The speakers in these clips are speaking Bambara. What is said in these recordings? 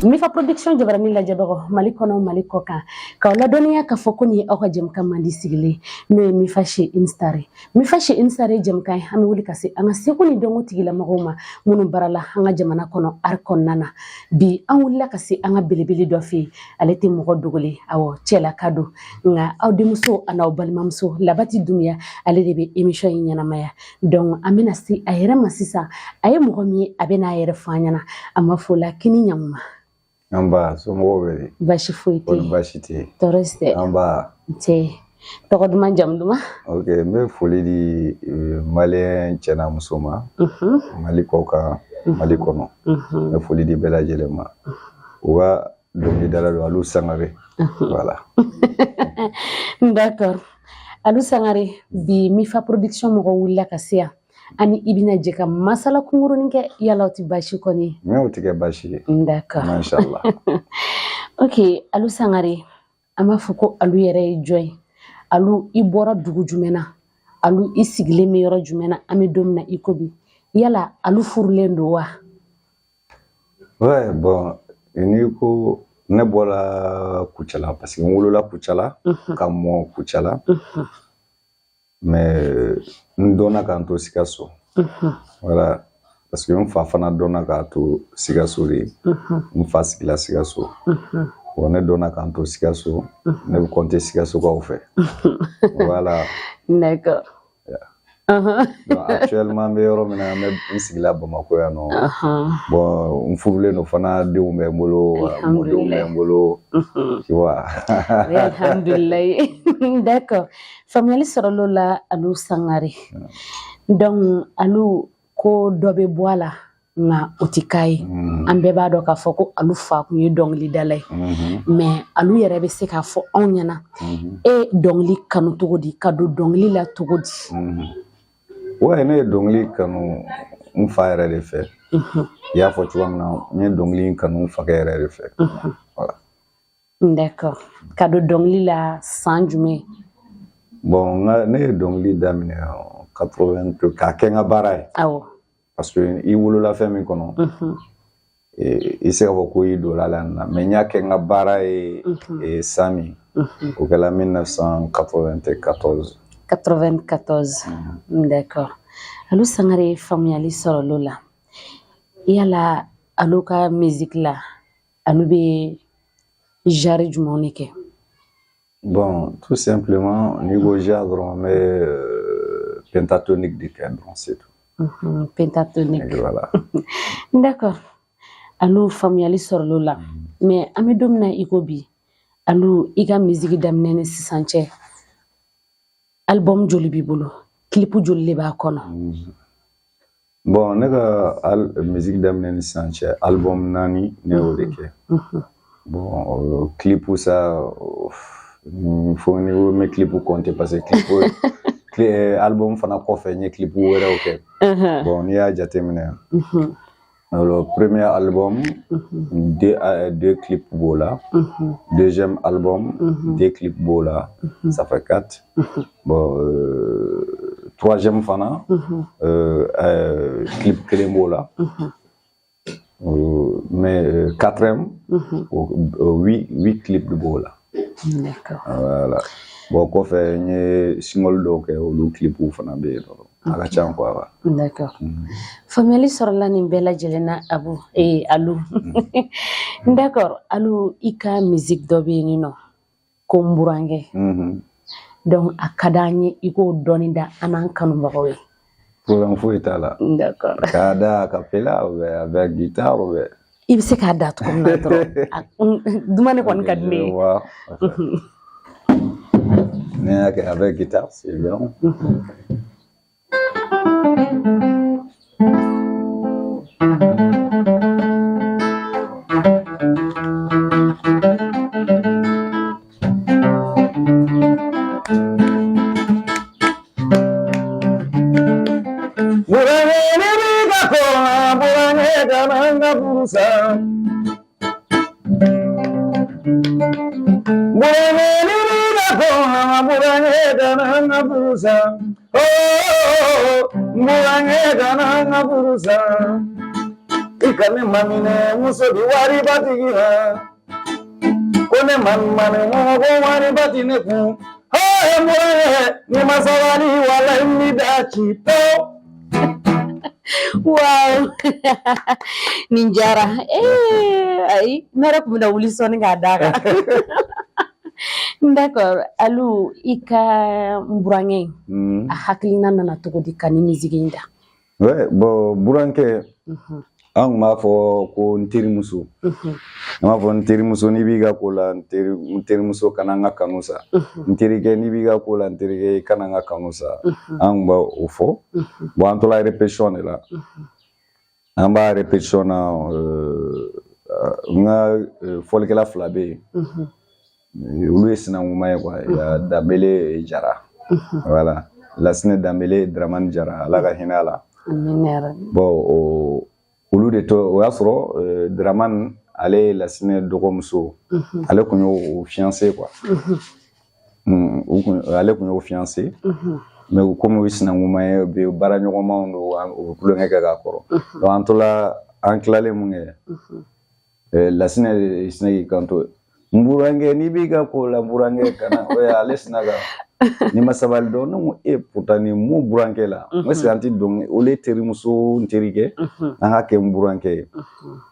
Mifa Production jabarani lajɛbagaw Mali kɔnɔ, Mali kɔ kan, k'aw ladɔnniya k'a fɔ ko nin ye aw ka jɛmukan mandi sigilen, n'o ye Mifa chez une star ye. Mifa chez une star ye jɛmukan ye, an bɛ wuli ka se an ka seko ni dɔnko tigilamɔgɔw ma minnu baarala an ka jamana kɔnɔ art kɔnɔna na. Bi an wulila ka se an ka belebele dɔ fɛ yen, ale tɛ mɔgɔ dogolen, awɔ, cɛlaka don, nka aw denmuso an'aw balimamuso Labati Dunbiya, ale de bɛ émission in ɲɛnamaya. Donc an bɛna se a yɛrɛ ma sisan. A ye mɔgɔ min ye, a bɛ n'a yɛrɛ fɔ an ɲɛna. A ma fo la kini ɲamuma. Nba, somɔgɔw bɛ di? Baasi foyi tɛ yen. Baasi tɛ yen. Tɔɔrɔ si tɛ. Nba. Nse, tɔgɔ duman, jamu duman? Ok, n bɛ foli di maliyɛn cɛ n'a muso ma, Mali kɔ kan, Mali kɔnɔ. N bɛ foli di bɛɛ lajɛlen ma. U ka dɔnkilidala don, Alu Sangare. Voilà. D'accord. Alu Sangare, bi Mifa Production mɔgɔw wulila ka se yan, ani i bɛna jɛ ka masala kunkurunin kɛ. Yala o tɛ baasi kɔni ye? N o tɛ kɛ baasi ye. D'accord. Mashallah. Ok, Alu Sangare, an b'a fɔ ko Alu yɛrɛ ye jɔn ye? Alu, i bɔra dugu jumɛn na? Alu, i sigilen bɛ yɔrɔ jumɛn na an bɛ don min na i ko bi? Yala Alu furulen don wa? Ouais, bon, n'i ko ne bɔra Kucala, parce que n wolola Kucala ka mɔ Kucala, mais n dɔnna k'an to Sikaso. Voilà, parce que n fa fana dɔnna k'a to Sikaso de. N fa sigila Sikaso. Bon, ne dɔnna k'an to Sikaso, ne bɛ compter Sikasokaw fɛ. Voilà. D'accord. Donc, actuellement, n bɛ yɔrɔ min na, n bɛ n sigila Bamakɔ yan nɔ. Bon, n furulen don fana, denw bɛ n bolo, mɔdenw bɛ n bolo. Tu vois. Alhamdulilayi. D'accord. Faamuyali sɔrɔla o la, Alu Sangare. Donc Alu, ko dɔ bɛ bɔ a la, nka o tɛ k'a ye. An bɛɛ b'a dɔn k'a fɔ ko Alu fa kun ye dɔnkilidala ye. Mais Alu yɛrɛ bɛ se k'a fɔ anw ɲɛna, e dɔnkili kanu cogo di, ka don dɔnkili la cogo di? Ouais, ne ye dɔnkili kanu n fa yɛrɛ de fɛ. I y'a fɔ cogoya min na, n ye dɔnkili kanu n fakɛ yɛrɛ de fɛ. Voilà. D'accord. Ka don dɔnkili la san jumɛn? Bon, ne ye dɔnkili daminɛ 82, k'a kɛ n ka baara ye. Parce que i wolola fɛn min kɔnɔ, i se k'a fɔ ko i donna la nin na, mais n y'a kɛ n ka baara ye san min, o kɛla 1994. 94. D'accord. Alu Sangare, faamuyali sɔrɔla o la. Yala Alu ka musique la, Alu bɛ genre jumɛnw de kɛ? Bon, tout simplement, n'i ko genre dɔrɔn, n bɛ pentatonique de kɛ dɔrɔn, c'est tout. Pentatonique. Voilà. D'accord. Alu, faamuyali sɔrɔla o la. Mais an bɛ don min na i ko bi, Alu, i ka musique daminɛ ni sisan cɛ, album joli b'i bolo? Clip joli de b'a kɔnɔ? Bon, ne ka musique daminɛ ni sisan cɛ, album 4, ne y'o de kɛ. Bon, clip sa, fo ni ko n bɛ clip compter, parce que clip, album fana kɔfɛ, n ye clip wɛrɛw kɛ. Bon, n'i y'a jateminɛ, le premier album, deux clips b'o la. Deuxième album, deux clips b'o la. Ça fait quatre. Bon, troisième fana, clip kelen b'o la. Mais quatrième, huit clips de b'o la. D'accord. Voilà. Bon, kɔfɛ n ye single dɔw kɛ, olu clipw fana bɛ yen nɔ. A ka ca quoi. D'accord. Faamuyali sɔrɔla nin bɛɛ lajɛlen na, Abu Alu. D'accord. Alu, i ka musique dɔ bɛ yen nɔ ko n burankɛ. Donc a ka d'an ye i k'o dɔɔni da an n'an kanubagaw ye. Problème foyi t'a la. D'accord. K'a da a cappella ou bien avec guitare ou bien. I bɛ se k'a da cogo min na dɔrɔn. Dumuni kɔni ka di ne ye. Ne y'a kɛ avec guitare, c'est bien. I ka ne maminɛ muso di waribatigi ma, ko ne maminɛ mɔgɔ ko wariba ti ne kun. Hee n burankɛ, n'i ma sabali, walayi n b'i da ci pewu. Waaw, nin diyara. Ee, ayi, ne yɛrɛ tun bɛna wuli sɔɔni k'a d'a kan. D'accord, Alu, i ka n burankɛ in, a hakilina nana cogo di ka nin musique in da? Ouais, bon, burankɛ, an tun b'a fɔ ko n terimuso. An b'a fɔ n terimuso, n'i b'i ka ko la, n teri, n terimuso, kana n ka kanu sa. N terikɛ, n'i b'i ka ko la, n terikɛ, kana n ka kanu sa. An tun b'a o fɔ. Bon, an tola répétition de la. An b'a répétition na, n ka fɔlikɛla fila bɛ yen. Olu ye sinankunma ye quoi. Il y a Danbele et Jara. Voilà. Lasinɛ Danbele, Dramani Jara, Ala ka hinɛ a la. Amina yarabi. Bon, o olu de to, o y'a sɔrɔ Dramani, ale ye Lasinɛ dɔgɔmuso. Ale kun y'o fiancé quoi. Ale kun y'o fiancé. Mais komi u ye sinankunma ye, u bɛ baara ɲɔgɔnmaw don, u bɛ tulonkɛ kɛ k'a kɔrɔ. Donc an tola, an tilalen mun kɛ, Lasinɛ de sinɛ k'i kanto: n burankɛ, n'i b'i ka ko la, n burankɛ, kana o ye ale sina ka n'i ma sabali dɔn. Ne ko e, pourtant nin mun burankɛ la, n ko est-ce que an ti dɔn olu ye terimuso n terikɛ, an ka kɛ n burankɛ ye.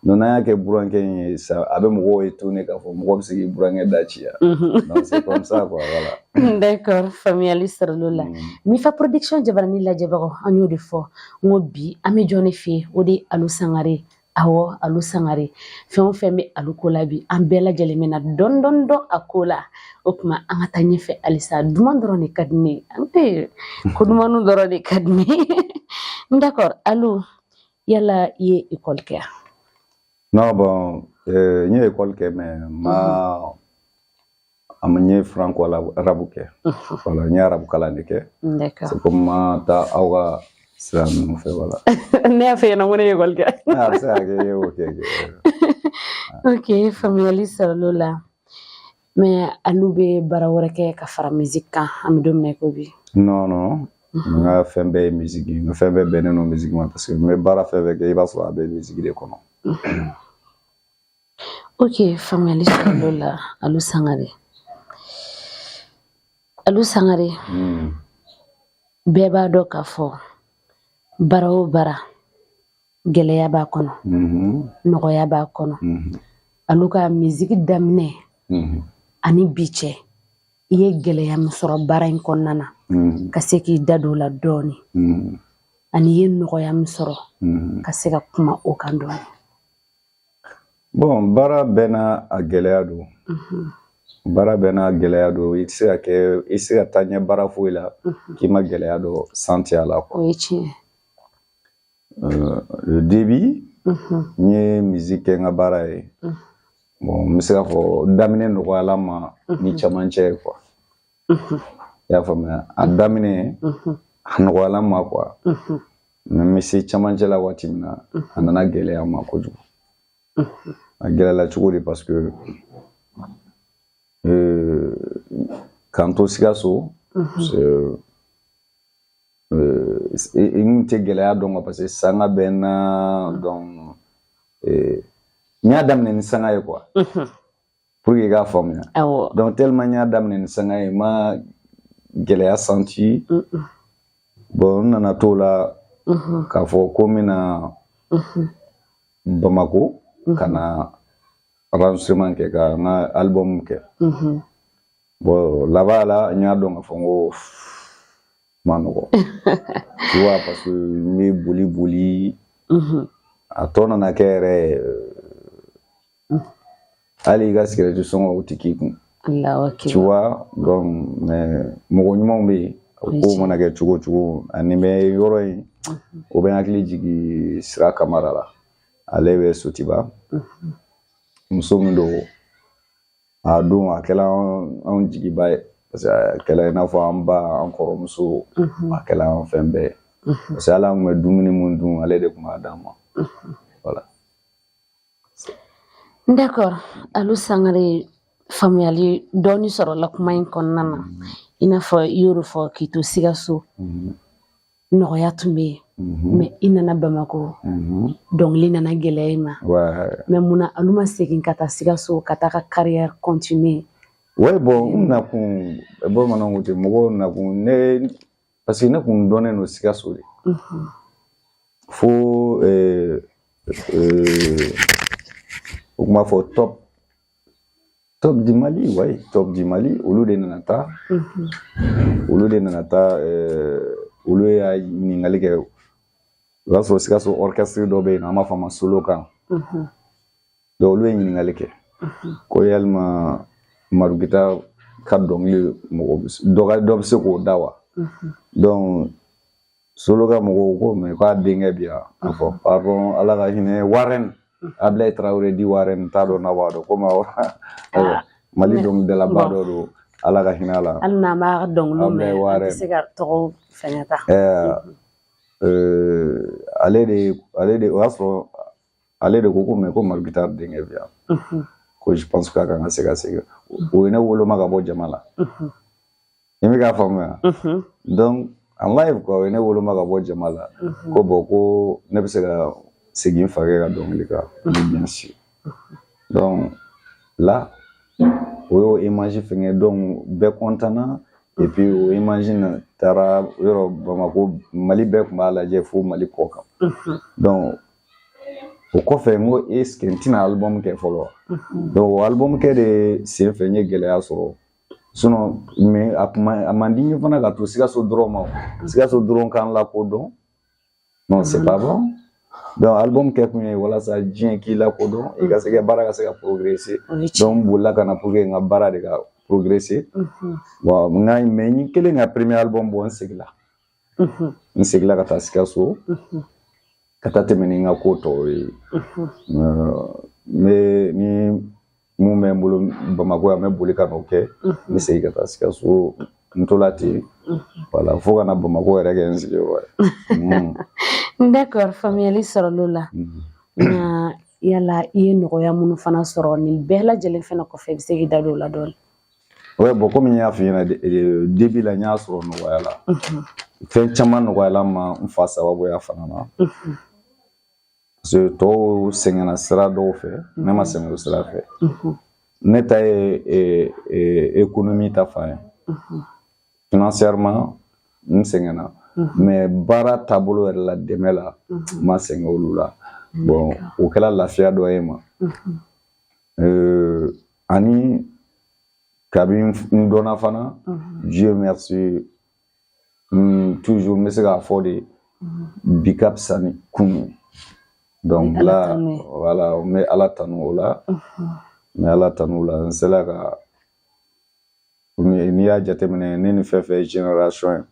Donc n'an y'a kɛ burankɛ in ye sa, a bɛ mɔgɔw étonner k'a fɔ mɔgɔ bɛ se k'i burankɛ da ci ya. Donc c'est comme ça quoi, voilà. D'accord, faamuyali sɔrɔla o la. Mifa Production jabarani lajɛbagaw, an y'o de fɔ n ko bi an bɛ jɔn de fɛ yen? O de ye Alu Sangare. Awɔ, Alu Sangare, fɛn o fɛn bɛ Alu ko la bi, an bɛɛ lajɛlen bɛna dɔɔni dɔɔni dɔn a ko la. O tuma an ka taa ɲɛfɛ halisa. Duman dɔrɔn de ka di ne ye, an tɛ ko dumanw dɔrɔn de ka di ne ye. D'accord, Alu, yala i ye école kɛ? Non, bon, n ye école kɛ, mais ma a ma, n ye franco arabe kɛ. Voilà, n ye arabu kalan de kɛ. C'est comme ma taa aw ka sira ninnu fɛ, voilà. Ne y'a fɛ ɲɛna ko ne ye école kɛ. A bɛ se ka kɛ i y'o kɛ. Ok, faamuyali sɔrɔla o la. Mais Alu bɛ baara wɛrɛ kɛ ka fara musique kan an bɛ don min na i ko bi? Non, non, n ka fɛn bɛɛ ye musique ye. N ka fɛn bɛɛ bɛnnen don musique ma, parce que n bɛ baara fɛn fɛn kɛ, i b'a sɔrɔ a bɛ musique de kɔnɔ. Ok, faamuyali sɔrɔla o la, Alu Sangare. Alu Sangare, bɛɛ b'a dɔn k'a fɔ baara o baara, gɛlɛya b'a kɔnɔ, nɔgɔya b'a kɔnɔ. Alu ka musique daminɛ ani bi cɛ, i ye gɛlɛya min sɔrɔ baara in kɔnɔna na, ka se k'i da don o la dɔɔni, ani i ye nɔgɔya min sɔrɔ, ka se ka kuma o kan dɔɔni. Bon, baara bɛɛ n'a a gɛlɛya don. Baara bɛɛ n'a gɛlɛya don. I tɛ se ka kɛ, i tɛ se ka taa ɲɛ baara foyi la k'i ma gɛlɛya dɔ santi a la quoi. O ye tiɲɛ. Le début, n ye musique kɛ n ka baara ye. Bon, n bɛ se k'a fɔ daminɛ nɔgɔyala n ma ni camancɛ ye quoi. I y'a faamuya, a daminɛ a nɔgɔyala n ma quoi. Mais n bɛ se camancɛ la waati min na, a nana gɛlɛya n ma kojugu. A gɛlɛyala cogo di? Parce que k'an to Sikaso, n tɛ gɛlɛya dɔn quoi, parce que sanga bɛ n na. Donc n y'a daminɛ ni sanga ye quoi, pour que i k'a faamuya. Donc tellement n y'a daminɛ ni sanga ye, n ma gɛlɛya santi. Bon, n nana t'o la k'a fɔ ko n bɛna Bamako ka na enregistrement kɛ, ka n ka album kɛ. Bon, laban la, n y'a dɔn k'a fɔ n ko ma nɔgɔ, tu vois, parce que n bɛ boli boli. A tɔ nana kɛ yɛrɛ, hali i ka sigɛrɛti sɔngɔ, o tɛ k'i kun. Tu vois. Donc mais mɔgɔ ɲumanw bɛ yen. O kow mana kɛ cogo o cogo, ani bɛ yɔrɔ in, o bɛ n hakili jigin Sira Kamara la. Ale bɛ Sotiba, muso min don, a don a kɛla anw jigiba ye, parce que a kɛla i n'a fɔ an ba, an kɔrɔmuso, a kɛla an fɛn bɛɛ ye, parce que hali an kun bɛ dumuni mun dun, ale de kun b'a d'an ma, voilà. D'accord, Alu Sangare, faamuyali dɔɔni sɔrɔla kuma in kɔnɔna na. I n'a fɔ i y'o de fɔ k'i to Sikaso. Nɔgɔya tun bɛ yen, mais i nana Bamakɔ, dɔnkili nana gɛlɛya i ma. Mais munna olu ma segin ka taa Sikaso ka taa ka carrière continuer? Ouais, bon, n nakun, bamananw ko ten, mɔgɔw nakun ne, parce que ne kun dɔnnen don Sikaso de fo u kun b'a fɔ top top du Mali, ouais, top du Mali. Olu de nana taa, olu de nana taa, olu y'a ɲininkali kɛ. O y'a sɔrɔ Sikaso orchestre dɔ bɛ yen nɔ, an b'a fɔ a ma Solokan. Donc olu ye ɲininkali kɛ ko yalima Marugita ka dɔnkili, mɔgɔ dɔ ka dɔ bɛ se k'o da wa? Donc Solokan mɔgɔw ko mais k'a denkɛ bi yan. A fɔ pardon, Ala ka hinɛ Warren, Ablaye Traoré di Warren, t'a dɔn n'a b'a dɔn komi Mali dɔnkilidalaba dɔ don, Ala ka hinɛ a la. Hali n'an b'a dɔnkiliw mɛn, an tɛ se ka tɔgɔw fɛngɛ ta. Ale de o y'a sɔrɔ ale de ko mais ko Marugita denkɛ bi yan, ko je pense k'a kan ka se ka segin. O ye ne woloma ka bɔ jama la, i bɛ k'a faamuya. Donc en live quoi, o ye ne woloma ka bɔ jama la ko bon, ko ne bɛ se ka segin fakɛ ka dɔnkili kan. Bien sûr, donc là o y'o image fɛngɛ, donc bɛɛ content na. Et puis o image na taara yɔrɔ Bamako, Mali bɛɛ tun b'a lajɛ fo Mali kɔ kan. Donc o kɔfɛ n ko est ce que n tɛna album kɛ fɔlɔ? Donc o album kɛ de sen fɛ n ye gɛlɛya sɔrɔ. Sinon mais a kuma a man di n ye fana ka to Sikaso dɔrɔn ma, Sikaso dɔrɔn k'an lakodɔn, non, c'est pas bon. Donc album kɛ kun ye walasa diɲɛ k'i lakodɔn, i ka se ka baara ka se ka progresser. Donc n bolila ka na pour que n ka baara de ka progresser. Bon, nka mais n kelen ka premier album bɔ, n seginna, n seginna ka taa Sikaso ka taa tɛmɛ ni n ka ko tɔw ye. N bɛ ni mun bɛ n bolo Bamakɔ yan, n bɛ boli ka n'o kɛ, n bɛ segin ka taa Sikaso, n tola ten, voilà, fo ka na Bamakɔ yɛrɛ kɛ n sigiyɔrɔ ye. D'accord, faamuyali sɔrɔla o la. Nka yala i ye nɔgɔya minnu fana sɔrɔ nin bɛɛ lajɛlen fana kɔfɛ, i bɛ se k'i da don o la dɔɔnin? Ouais, bon, komi n y'a f'i ɲɛna début la, n y'a sɔrɔ nɔgɔya la, fɛn caman nɔgɔyala n ma n fa sababuya fana na, parce que tɔw sɛgɛnna sira dɔw fɛ, ne ma sɛgɛn o sira fɛ. Ne ta ye économie ta fan ye, financièrement n sɛgɛnna, mais baara taabolo yɛrɛ la, dɛmɛ la, n ma sɛgɛn olu la. Bon, o kɛra lafiya dɔ ye ma. Ani kabi n dɔnna fana, Dieu merci, toujours n bɛ se k'a fɔ de, bi ka fisa ni kunun ye. Donc là, voilà, n bɛ Ala tanu o la, n bɛ Ala tanu o la. N sela ka, n'i y'a jateminɛ, ne ni fɛn fɛn ye génération ye,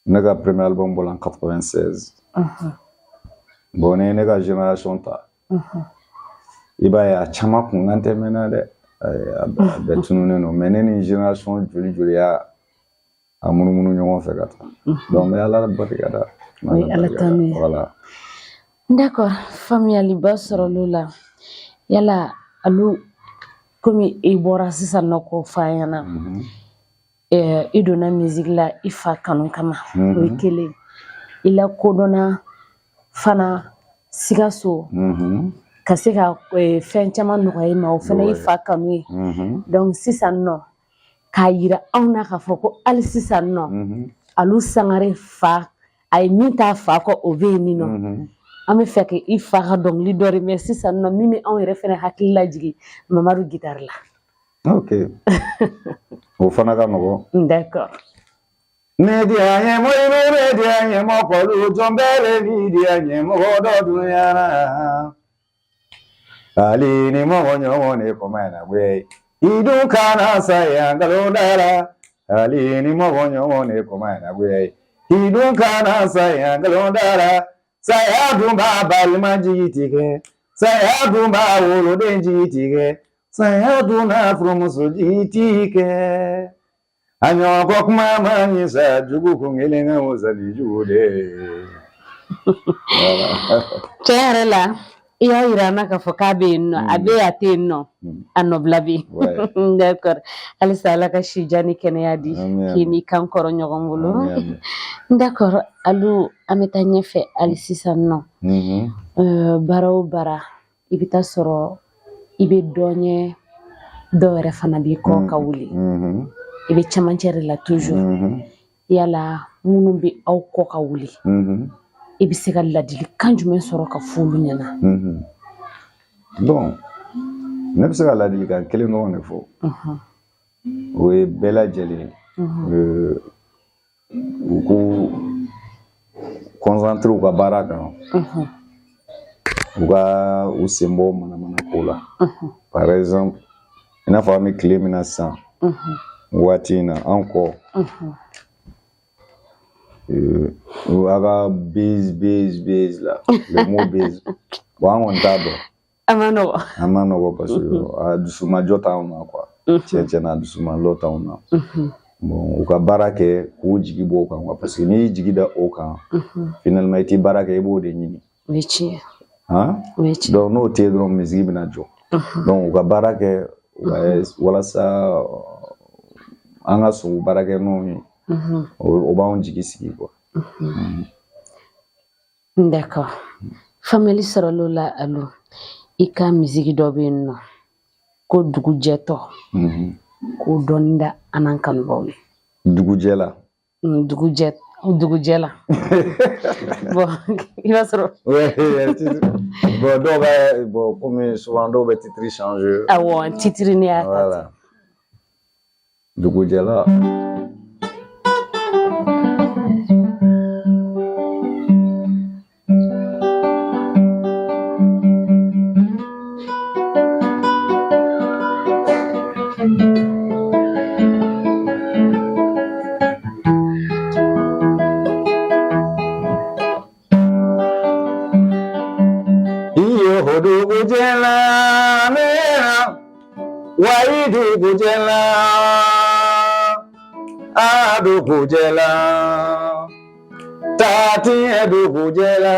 ne ka premier album bɔra en 96. Bon, ni ye ne ka génération ta, i b'a ye a caman kunkan tɛ mɛnna dɛ, a bɛɛ tununnen don. Mais ne ni génération joli joli y'a a munumunu ɲɔgɔn fɛ ka taa. Donc n bɛ Ala barika da. O ye Ala tanu ye. Voilà. D'accord, faamuyaliba sɔrɔla o la. Yala alu, komi i bɔra sisan nɔ k'o fɔ an ɲɛna, i donna musique la i fa kanu kama, o ye kelen. I lakodɔnna fana Sikaso ka se ka fɛn caman nɔgɔya i ma, o fana y'i fa kanu ye. Donc sisan nɔ, k'a yira anw na k'a fɔ ko hali sisan nɔ Alu Sangare fa, a ye min t'a fa kɔ, o bɛ yen nin nɔ. An bɛ fɛ ka i fa ka dɔnkili dɔ de mɛn sisan nɔ, min bɛ anw yɛrɛ fɛnɛ hakili lajigin Mamadu gitari la. Ok, o fana ka nɔgɔn. D'accord. Ne diya ɲɛmɔgɔ, ne diya ɲɛmɔgɔ kɔlu jɔn bɛɛ le ni diya ɲɛmɔgɔ dɔ dunyara. Ali ni mɔgɔ ɲɔgɔn ne kɔmɛ na koyi, i dun kana saya nkalon da la. Ali ni mɔgɔ ɲɔgɔn ne kɔmɛ na koyi, i dun kana saya nkalon da la. Saya dun b'a balima jigi tigɛ, saya dun b'a woloden jigi tigɛ, saya dun n'a furumuso jigi tigɛ. A ɲɔgɔn kɔ kuma ma ɲi sa, jugu kun kelen ka wusa ni jugu de. Tiɲɛ yɛrɛ la. I y'a yira an na k'a fɔ k'a bɛ yen nɔ, a bɛ yen, a tɛ yen nɔ, a nɔbila bɛ yen. D'accord, halisa Ala ka si jan ni kɛnɛya di k'i ni kan kɔrɔ ɲɔgɔn bolo. D'accord, Alu, an bɛ taa ɲɛfɛ hali sisan nɔ. Baara o baara, i bɛ taa sɔrɔ i bɛ dɔ ɲɛ, dɔw yɛrɛ fana b'i kɔ ka wuli, i bɛ cɛmancɛ de la toujours. Yala minnu bɛ aw kɔ ka wuli, i bɛ se ka ladilikan jumɛn sɔrɔ ka f'olu ɲɛna? Bon, ne bɛ se ka ladilikan kelen dɔrɔn de fɔ, o ye bɛɛ lajɛlen u k'u concentrer u ka baara kan, u ka u sen bɔ manamana ko la. Par exemple, i n'a fɔ an bɛ tile min na sisan, waati in na, an kɔ a ka buzz buzz buzz la, le mot buzz, bon, an kɔni t'a dɔn. A ma nɔgɔ. A ma nɔgɔ, parce que a dusumajɔ t'anw na quoi. Tiɲɛ tiɲɛ na, a dusumajɔ t'anw na. Bon, u ka baara kɛ k'u jigi bɔ o kan quoi, parce que n'i y'i jigi da o kan, finalement i t'i baara kɛ, i b'o de ɲini. O ye tiɲɛ. Han. O ye tiɲɛ. Donc n'o tɛ yen dɔrɔn, musique bɛna jɔ. Donc u ka baara kɛ walasa an ka sɔn u baarakɛ nɔ ye, o b'anw jigi sigi quoi. D'accord, faamuyali sɔrɔla o la. Alu, i ka musique dɔ bɛ yen nɔ ko Dugujɛtɔ, k'o dɔɔni da an n'an kanubagaw ye. Dugujɛ la. Dugujɛ, dugujɛ la. Bon, i b'a sɔrɔ. Bon, dɔw bɛ, bon, komi souvent dɔw bɛ titre changer. Awɔ, titre ne y'a ta. Voilà, Dugujɛ la. Iyo dugujɛ la ne wayi dugujɛ la, a dugujɛ la, taatiɲɛ dugujɛ la,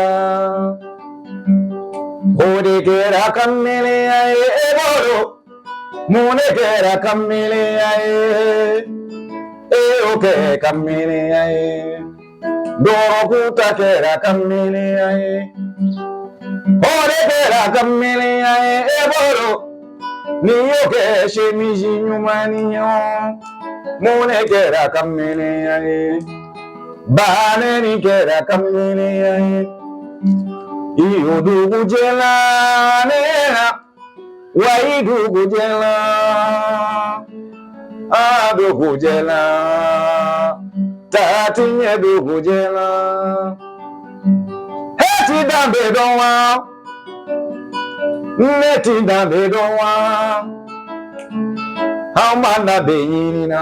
o de kɛra kamelenya ye e bolo. Mun de kɛra kamelenya ye e y'o kɛ kamelenya ye? Dɔrɔgu ta kɛra kamelenya ye, o de kɛra kamelenya ye e bolo. N'i y'o kɛ chemise ɲuman ni ye, mun de kɛra kamelenya ye? Banɛni kɛra kamelenya ye. Iyo dugujɛ la ne na wayi dugujɛ la, a dugujɛ la, taatiɲɛ dugujɛ la, e ti danbe dɔn wa? Ne ti danbe dɔn wa? An b'an danbe ɲini na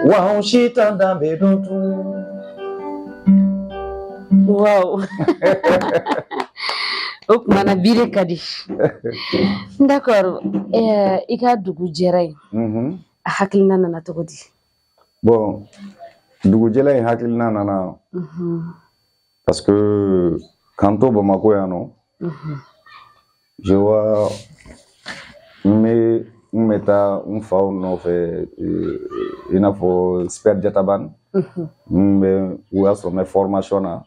wa, anw si t'an danbe dɔn tun. Wow, o tuma na bi de ka di. D'accord, i ka Dugu Jɛra ye, a hakilina nana cogo di? Bon, Dugujɛla in hakilina nana parce que k'an to Bamako yan nɔ, je vois, n bɛ taa n faw nɔfɛ, i n'a fɔ Super Jataban, n bɛ o y'a sɔrɔ n bɛ formation na,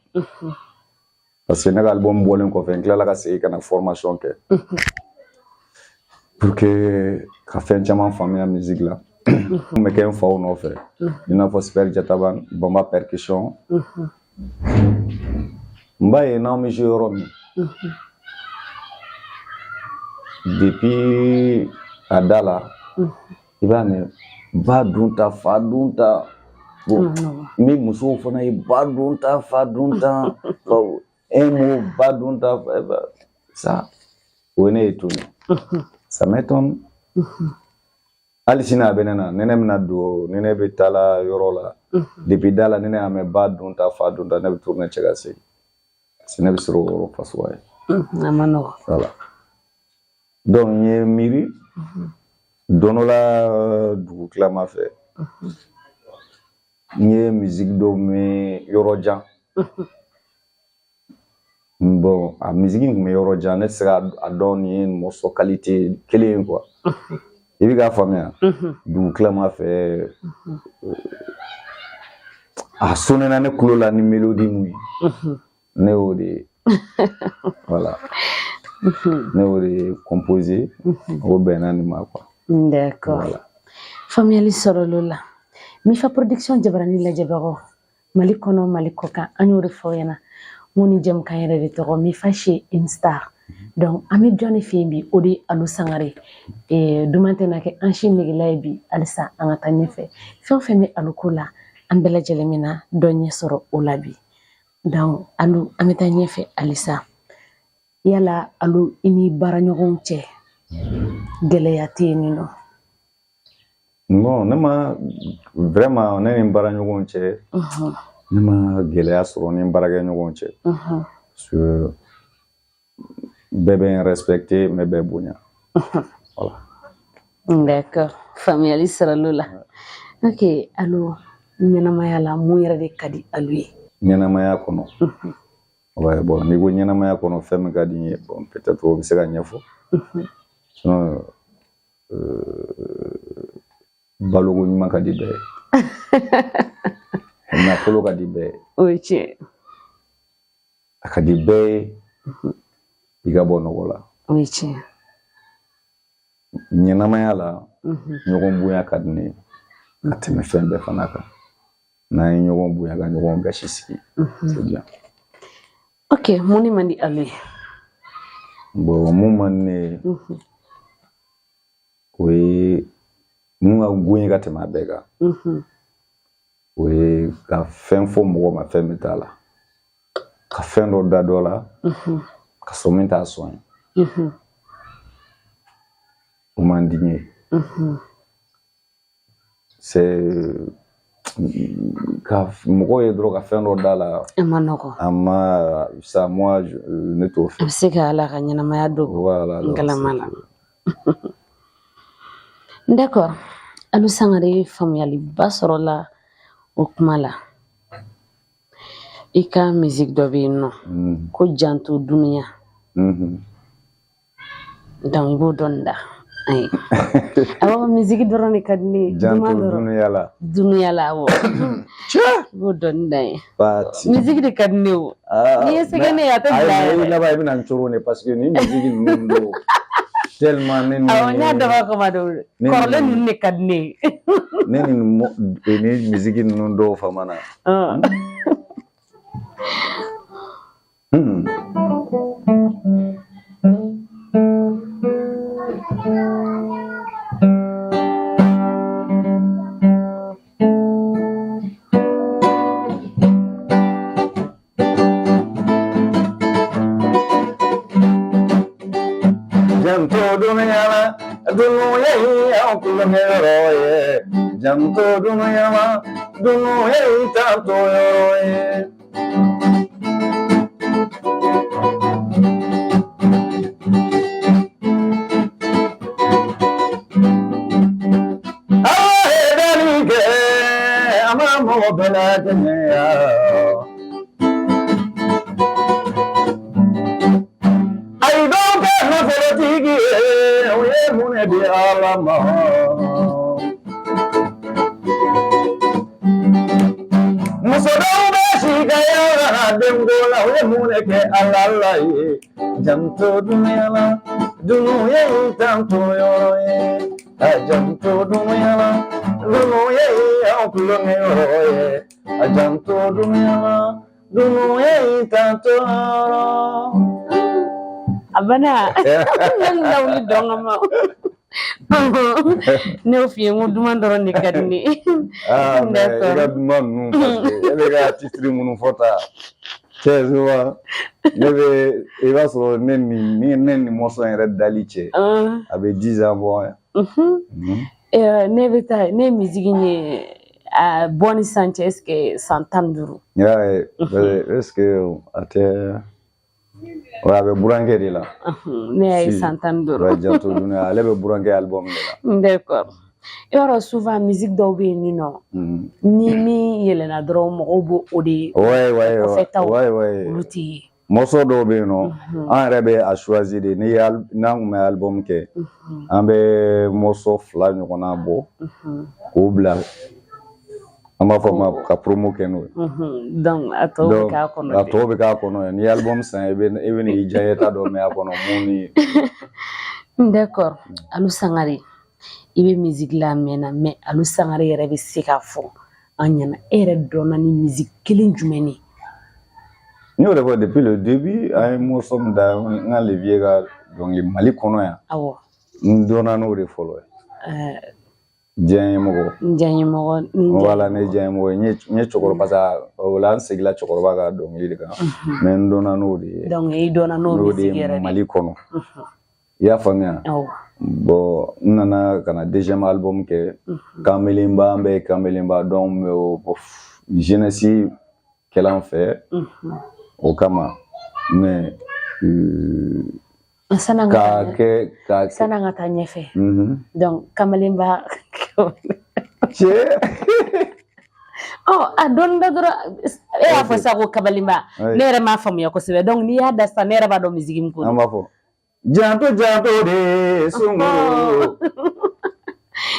parce que ne ka album bɔlen kɔfɛ, n tilala ka segin ka na formation kɛ pour que ka fɛn caman faamuya musique la. N bɛ kɛ n faw nɔfɛ, i n'a fɔ Super Jataban, Bamba Percussion. N b'a ye n'an bɛ jouer yɔrɔ min, depuis a da la, i b'a mɛn ba dun ta, fa dun ta. Bon, n bɛ musow fana ye ba dun ta, fa dun ta, un mot, ba dun ta, ça, o ye ne étonné, ça m'étonne. Hali sini a bɛ ne na, ni ne bɛna don, ni ne bɛ taa la yɔrɔ la, depuis da la, ni ne y'a mɛn ba dun ta, fa dun ta, ne bɛ tourner cɛ ka segin, parce que ne bɛ siran o yɔrɔ fasuguya ye. A ma nɔgɔn. Voilà, donc n ye miiri don dɔ la, dugu tilama fɛ, n ye musique dɔw mɛn yɔrɔ jan. Bon, a musique in tun bɛ yɔrɔ jan, ne tɛ se k'a dɔn nin ye morceau qualité kelen ye quoi. I bɛ k'a faamuya, dugu tilama fɛ, a sonnena ne tulo la ni mélodie mun ye, ne y'o de ye, voilà, ne y'o de composé, o bɛnna nin ma quoi. D'accord. Voilà. Faamuyali sɔrɔla o la. Mifa Production jabarani lajɛbagaw, Mali kɔnɔ, Mali kɔ kan, an y'o de fɔ aw ɲɛna n ko ni jɛmukan yɛrɛ de tɔgɔ Mifa chez une star. Donc an bɛ jɔn de fɛ yen bi? O de ye Alu Sangare. Duman tɛna kɛ an si negela ye bi. Halisa an ka taa ɲɛfɛ, fɛn o fɛn bɛ Alu ko la, an bɛɛ lajɛlen bɛna dɔ ɲɛ sɔrɔ o la bi. Donc Alu, an bɛ taa ɲɛfɛ halisa. Yala Alu, i ni baaraɲɔgɔnw cɛ, gɛlɛya tɛ yen nɔ? Non, ne ma vraiment, ne ni n baaraɲɔgɔnw cɛ, ne ma gɛlɛya sɔrɔ ni n baarakɛɲɔgɔnw cɛ. Parce que bɛɛ bɛ n respecté, n bɛ bɛɛ bonya. Voilà. D'accord, faamuyali sɔrɔla o la. Ok, Alu, ɲɛnamaya la, mun yɛrɛ de ka di Alu ye? Ɲɛnamaya kɔnɔ? Ouais, bon, n'i ko ɲɛnamaya kɔnɔ fɛn min ka di n ye, bon, peut-être o bɛ se ka ɲɛfɔ. Sinon, baloko ɲuman ka di bɛɛ ye. Nafolo ka di bɛɛ ye. O ye tiɲɛ. A ka di bɛɛ ye i ka bɔ nɔgɔ la. O ye tiɲɛ. Ɲɛnamaya la, ɲɔgɔn bonya ka di ne ye ka tɛmɛ fɛn bɛɛ fana kan. N'an ye ɲɔgɔn bonya ka ɲɔgɔn gasi sigi, c'est bien. Ok, mun de man di Alu ye? Bon, mun man di ne ye, o ye mun ka go ye ka tɛmɛ a bɛɛ kan, o ye ka fɛn fɔ mɔgɔ ma fɛn min t'a la, ka fɛn dɔ da dɔ la ka sɔrɔ min t'a sɔn ye, o man di n ye. C'est ka mɔgɔw ye dɔrɔn ka fɛn dɔ da la. A ma nɔgɔn. A ma ça, moi, ne t'o fɛ. A bɛ se ka ala ka ɲɛnamaya don Voilà, donc ngalama la. D'accord, Alu Sangare, faamuyaliba sɔrɔla o kuma la. I ka musique dɔ bɛ yen nɔ ko janto dunuya. Donc i b'o dɔɔni da an ye. Awɔ, musique dɔrɔn de ka di ne ye. Janto Duman dɔrɔn. Dunuya la. Dunuya la, awɔ, i b'o dɔɔni da n ye. Pati. Musique de ka di ne ye o. N'i ye se kɛ ne ye, a tɛ bila Ayi, yɛrɛ. Laban i bɛna n coron de, parce que ni musique ninnu don tellement ne ni Awɔ, n y'a dabɔ a kama de. Kɔrɔlen ninnu de ka di ne ye. Ne ni musique ninnu dɔw famana. Janto dunuya la, dunuya ye aw kulonkɛyɔrɔ ye. Janto dunuya la, dunuya ye tanto yɔrɔ ye. Ala ye danni kɛ, a ma mɔgɔ bɛɛ lakɛnɛya. Ayi, dɔw kɛ nafolotigi ye, o ye mun de di Ala ma? Muso dɔw bɛ si ka yaala denko la, o ye mun de kɛ Ala la ye? Janto dunuya la, dunuya ye tanto yɔrɔ ye. A janto dunuya la, dunuya ye aw kulonkɛyɔrɔ ye. A janto dunuya la, dunuya ye tanto yɔrɔ. A banna, ne lawuli dɔn ka ma. Ne y'o f'i ye n ko duman dɔrɔn de ka di ne ye. Ah, mais i ka duman ninnu, parce que e bɛ ka titre minnu fɔ tan, cɛ, souvent ne bɛ, i b'a sɔrɔ ne ni morceau yɛrɛ dali cɛ, a bɛ 10 ans bɔ. Ne bɛ taa, ne ye musique ye a bɔ ni sisan cɛ, est ce que san 15? Y'a ye, est ce que a tɛ, ouais, a bɛ burankɛ de la. Ne y'a ye san 15. Ouais, Janto Dunuya, ale bɛ burankɛ album de la. D'accord. I b'a dɔn, souvent musique dɔw bɛ yen nɔ, ni min yɛlɛnna dɔrɔn, mɔgɔw b'o o de kɔfɛtaw, olu tɛ ye. Morceau dɔw bɛ yen nɔ, an yɛrɛ bɛ a choisir de. Ni n'an kun bɛ album kɛ, an bɛ morceau fila ɲɔgɔnna bɔ k'o bila, an b'a fɔ ma ka promo kɛ n'o ye. Donc a tɔ bɛ k'a kɔnɔ. A tɔ bɛ k'a kɔnɔ. N'i ye album san, i bɛ n'i diyaɲɛta dɔ mɛn a kɔnɔ mun ni. D'accord. Alu Sangare, i bɛ musique la a mɛnna, mais Alu Sangare yɛrɛ bɛ se k'a fɔ an ɲɛna, e yɛrɛ dɔnna ni musique kelen jumɛn de? N y'o de fɔ depuis le début, an ye morceau min da, n ka le vieux ka dɔnkili Mali kɔnɔ yan. N dɔnna n'o de fɔlɔ ye. Diɲɛ ɲɛmɔgɔ. N diyaɲɛmɔgɔ ni. Voilà, ne diɲɛ ɲɛmɔgɔ. N ye cɛkɔrɔba, parce que o la n seginna cɛkɔrɔba ka dɔnkili de kan, mais n dɔnna n'o de ye. Donc i dɔnna n'o de musique ye yɛrɛ de. Mali kɔnɔ. I y'a faamuya? Awɔ. Bon, n nana ka na deuxième album kɛ, Kamelenba, an bɛɛ ye Kamelenba. Donc mais o jeunesse kɛla an fɛ o kama, mais San'an ka k'a taa kɛ k'a kɛ san'an ka taa ɲɛfɛ. Donc Kamalenba. Cɛ. Ɔ, a dɔɔni da dɔrɔn, e y'a fɔ sisan ko Kamalenba. Ne yɛrɛ m'a faamuya kosɛbɛ. Donc n'i y'a da sisan, ne yɛrɛ b'a dɔn musique min ko An b'a fɔ janto janto de sunkuru,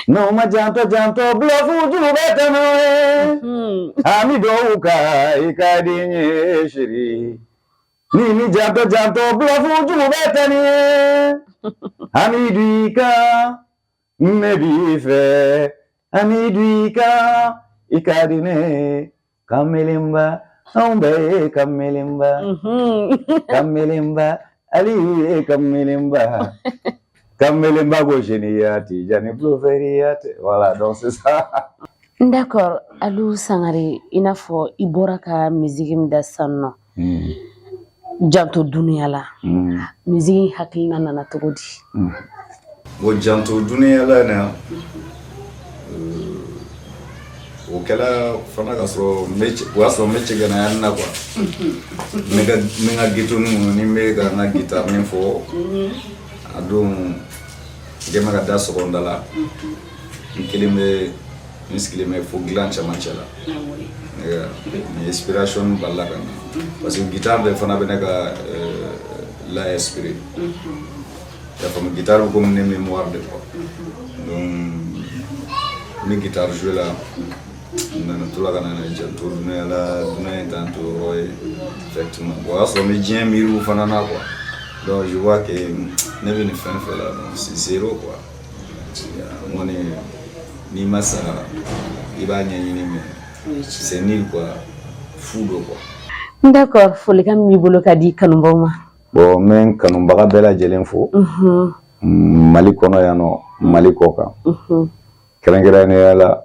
n'o ma janto janto, bluff juru bɛ tɛmɛ. Ami dɔw ka i ka di n ye, chérie, ni ni janto janto, bluff juru bɛ tɛmɛ. Ami du i ka ne b'i fɛ, ami du i ka i ka di ne. Kamelenba, anw bɛɛ ye Kamelenba. Kamelenba, Aliyu ye Kamelenba. Kamelenba ko jeniya Tijani blufferiya tɛ. Voilà, donc c'est ça. D'accord. Alu Sangare, i n'a fɔ i bɔra ka musique min da sisan nɔ, Janto Dunuya la, musique in hakilina nana cogo di? Bon, Janto Dunuya la na, o kɛla fana ka sɔrɔ n bɛ o y'a sɔrɔ n bɛ cɛganaya na quoi. N bɛ n ka ghetto kɔnɔ, ni n bɛ ka n ka guitare min fɔ a don, n kɛ bɛ ka da sɔgɔmada la, n kelen bɛ, n sigilen bɛ fo dilan cɛmancɛ la. Ni inspiration balila ka na, parce que guitare de fana bɛ ne ka la inspiré, i y'a faamu? Guitare bɛ komi ne mémoire de quoi. Donc n bɛ guitare jouer la, n nana to la ka na janto dunuya la, dunuya in t'an to yɔrɔ ye effectivement. Bon, o y'a sɔrɔ n bɛ diɲɛ miiriw fana na quoi. Donc je vois que ne bɛ nin fɛn fɛn la, donc c'est zéro quoi. N kɔni, n'i ma sa, i b'a ɲɛɲini, mais c'est nul quoi, fu don quoi. D'accord. Folikan min b'i bolo ka di kanubaw ma? Bon, n bɛ n kanubaga bɛɛ lajɛlen fo Mali kɔnɔ yan nɔ, Mali kɔ kan, kɛrɛnkɛrɛnnenya la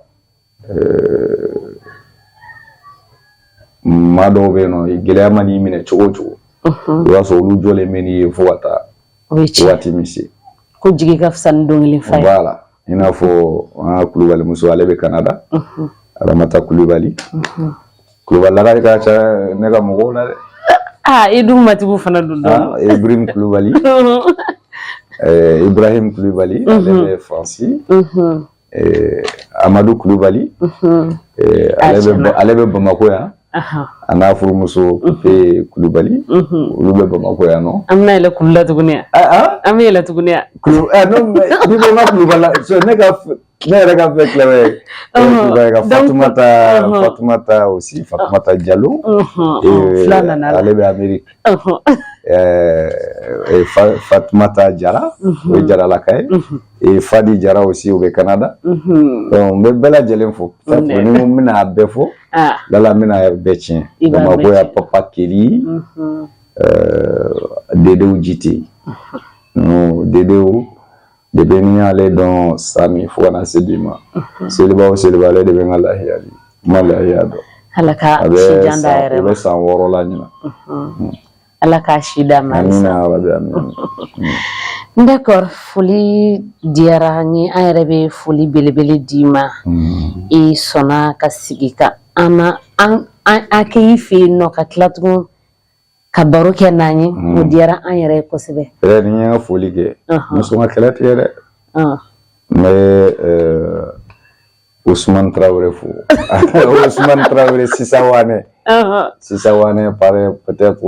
maa dɔw bɛ yen nɔ, gɛlɛya man'i minɛ cogo o cogo, i b'a sɔrɔ olu jɔlen bɛ n'i ye fo ka taa O ye tiɲɛ. waati min se. Ko jigi ka fisa ni don kelen fa ye. Voilà, i n'a fɔ an ka Kulubali muso, ale bɛ Canada, Aramata Kulubali. Kulubali laka ka ca ne ka mɔgɔw la dɛ. Aa, i dun matigiw fana don dɔɔnin. Ah, Ibrahim Kulubali, Ibrahim Kulubali, ale bɛ Faransi. Amadu Kulubali, ale bɛ ale bɛ Bamako yan. A n'a furumuso Kupe Kulubali, olu bɛ Bamako yan nɔ. An bɛna yɛlɛ kulu la tuguni yan. Ah. An bɛ yɛlɛ tuguni yan. Kulu, non, mais n'i ko n ka Kulubali, ne ka ne yɛrɛ ka fɛn tilala ye Kulubali ka Fatumata. Fatumata aussi, Fatumata Diallo. Fila nana la. Ale bɛ Amérique. Fatumata Jara, o ye Jaralaka ye. Et Fadi Jara aussi, o bɛ Canada. Donc n bɛ bɛɛ lajɛlen fo. Ni n ko n bɛna a bɛɛ fo, lala n bɛna bɛɛ tiɲɛ. Bamakɔ yan, Papa Keli, Dedew Jite. Dedew, depuis ni y'ale dɔn san min fo ka na se bi ma, seliba o seliba, ale de bɛ n ka lahiya di. N ma lahiya dɔn. Ala ka si jan d'a yɛrɛ ma. O bɛ san 6 la ɲinan. Ala k'a si d'a ma. Amina yarabi, amina. D'accord, foli diyara n ye. An yɛrɛ bɛ foli belebele d'i ma. I sɔnna ka sigi ka an na an an kɛ i fɛ yen nɔ, ka tila tugun ka baro kɛ n'an ye, o diyara an yɛrɛ ye kosɛbɛ. Yɛrɛ, ni n ye n ka foli kɛ, n bɛ sɔn ka kɛlɛ tigɛ dɛ. N bɛ Ousmane Traoré fo. Ousmane Traoré Sisa Wane. Sisa Wane paraît peut-être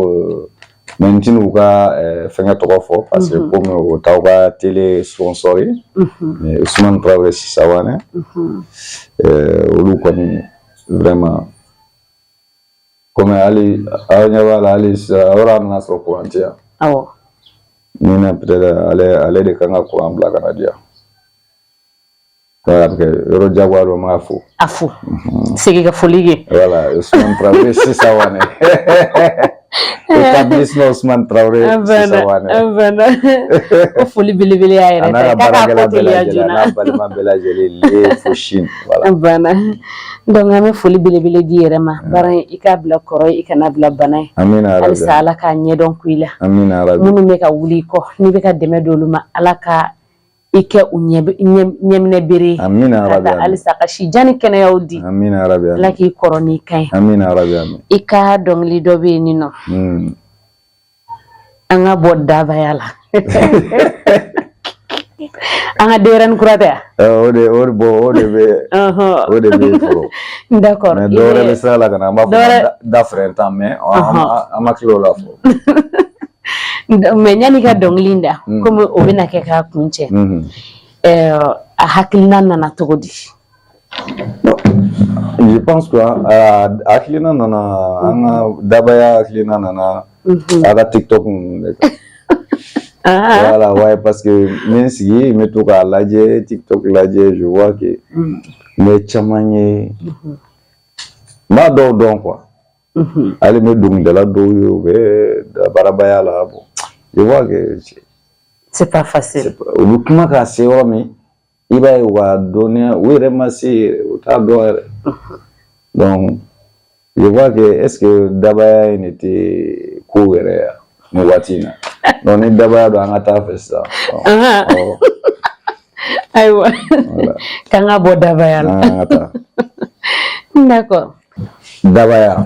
Mais n tɛn'u ka fɛngɛ tɔgɔ fɔ parce que komi o t'aw ka télé sponsor ye. Mais Ousmane Traoré Sisawane, olu kɔni vraiment, komi hali aw ɲɛ b'a la, hali sisan yɔrɔ a nana sɔrɔ courant tɛ yan. Ni na peut-être ale de kan ka courant bila ka na di yan. Voilà, parce que yɔrɔ jagoya dɔ m'a fo. A fo, segin ka foli kɛ. Voilà, Ousmane Traoré Sisawane. Établissement Ousmane Traoré Sisawane. An banna ko foli belebele y'a yɛrɛ A n'a ta ka ye, k'a k'a baarakɛla ko bɛɛ teliya lajɛlen, a joona. n'a balima bɛɛ lajɛlen, le fo Chine. Voilà. An banna. Donc an bɛ foli belebele di yɛrɛ ma. Baara in, i k'a bila kɔrɔ ye, i kana bila bana ye. Amina yarabi. Halisa Ala k'a ɲɛdɔn ku i la. Amina yarabi. Minnu bɛ ka wuli i kɔ, n'i bɛ ka dɛmɛ don olu ma, Ala ka i kɛ u ɲɛminɛ bere ye. Amina ka yarabi. taa halisa ka si jan ni kɛnɛyaw di. Amina yarabi. Ala k'i kɔrɔ n'i ka ɲi. Amina yarabi, amin. I ka dɔnkili dɔ bɛ yen nɔ, an ka bɔ dabaya la, an ka denyɛrɛnin kura tɛ yan? O de bon, o de bɛ o de bɛ yen fɔlɔ. D'accord. Mais dɔwɛrɛ bɛ sira la ka na, an b'a fɔ da frein tan, mais an ma tila o la fɔlɔ. Mais yanni ka dɔnkili in da, komi o bɛna kɛ k'a kun cɛ, a hakilina nana cogo di? Je pense que a hakilina nana, an ka dabaya hakilina nana a ka TikTok ninnu de kan. Voilà, ouais, parce que n bɛ n sigi, n bɛ to k'a lajɛ, TikTok lajɛ, je vois que n bɛ caman ye, n b'a dɔw dɔn quoi. Hali n bɛ dɔnkilidala dɔw ye, u bɛ barabaya la. Bon, je vois que c'est pas facile. U bɛ kuma k'a se yɔrɔ min, i b'a ye u ka dɔnniya, u yɛrɛ ma se yɛrɛ, u t'a dɔn yɛrɛ. Donc je vois que est-ce que dabaya in de tɛ ko yɛrɛ ya nin waati in na? Donc ni dabaya don, an ka taa fɛ sisan. Ayiwa, k'an ka bɔ dabaya la. An ka taa. D'accord. Dabaya.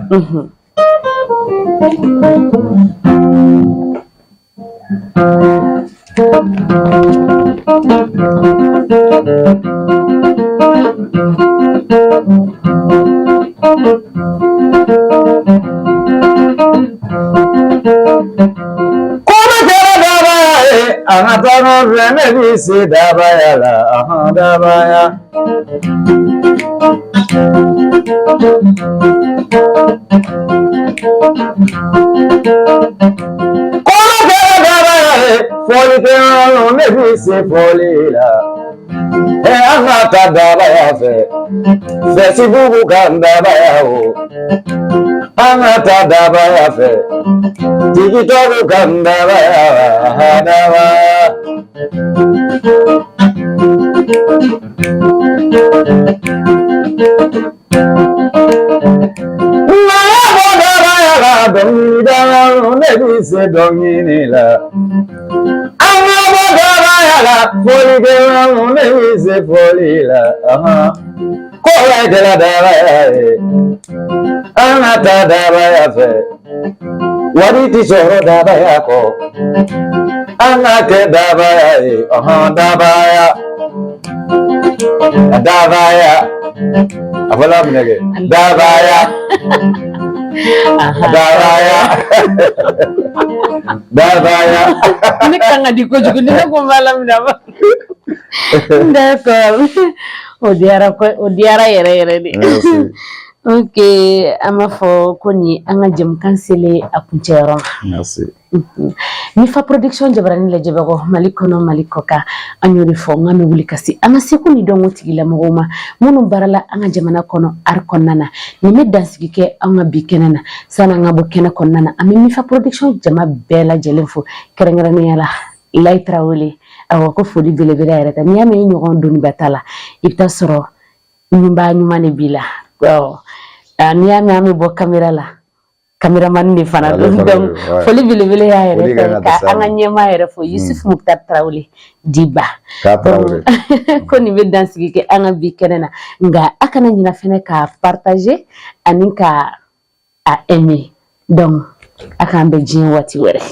Ko bɛ kɛra dabaya ye, an ka taa nɔfɛ, ne b'i se dabaya la, ahan dabaya. Ko bɛ kɛra dabaya ye, fɔlikɛyɔrɔ ne b'i se fɔli la. Ɛ, an ka taa dabaya fɛ, Facebook kan dabaya o. An ka taa dabaya fɛ, TikTok kan dabaya, dabaya. Naya bɔ dabaya la, dɔnkilidala ne b'i se dɔnkili la. An ka bɔ dabaya la, fɔlikɛlaw ne b'i se fɔli la. Ko bɛɛ kɛra dabaya ye, an ka taa dabaya fɛ. Wari ti sɔrɔ dabaya kɔ, an ka kɛ dabaya ye, dabaya. Dabaya. A fɔla minɛ kɛ dabaya. Dabaya. Dabaya. Ne kan ka di kojugu ni ne ko n b'a laminɛ a ma. D'accord. O diyara, o diyara yɛrɛ yɛrɛ de. Merci. Ok, an b'a fɔ ko nin an ka jɛmukan selen a kuncɛyɔrɔ ma. Merci. Mifa Production jabarani lajɛbagaw, Mali kɔnɔ, Mali kɔ kan, an y'o de fɔ n k'an bɛ wuli ka se an ka seko ni dɔnko tigilamɔgɔw ma minnu baarala an ka jamana kɔnɔ art kɔnɔna na. Nin bɛ dansigi kɛ an ka bi kɛnɛ na. Sani an ka bɔ kɛnɛ kɔnɔna na, an bɛ Mifa Production jama bɛɛ lajɛlen fo, kɛrɛnkɛrɛnnenya la Layi Tarawele. Awɔ, ko foli belebele yɛrɛ ta. N'i y'a mɛn i ɲɔgɔn doniba t'a la, i bɛ taa sɔrɔ ɲuman ɲuman de b'i la. N'i y'a mɛn an bɛ bɔ caméra la, caméraman de fana don. Donc foli belebele y'a yɛrɛ ta, ka an ka ɲɛmaa yɛrɛ fo, Yusuf Mukhtar Tarawele Diba. Ko nin bɛ dansigi kɛ an ka bi kɛnɛ na, nka a kana ɲina fɛnɛ ka partager ani ka a aimer. Donc a k'an bɛn diɲɛ waati wɛrɛ.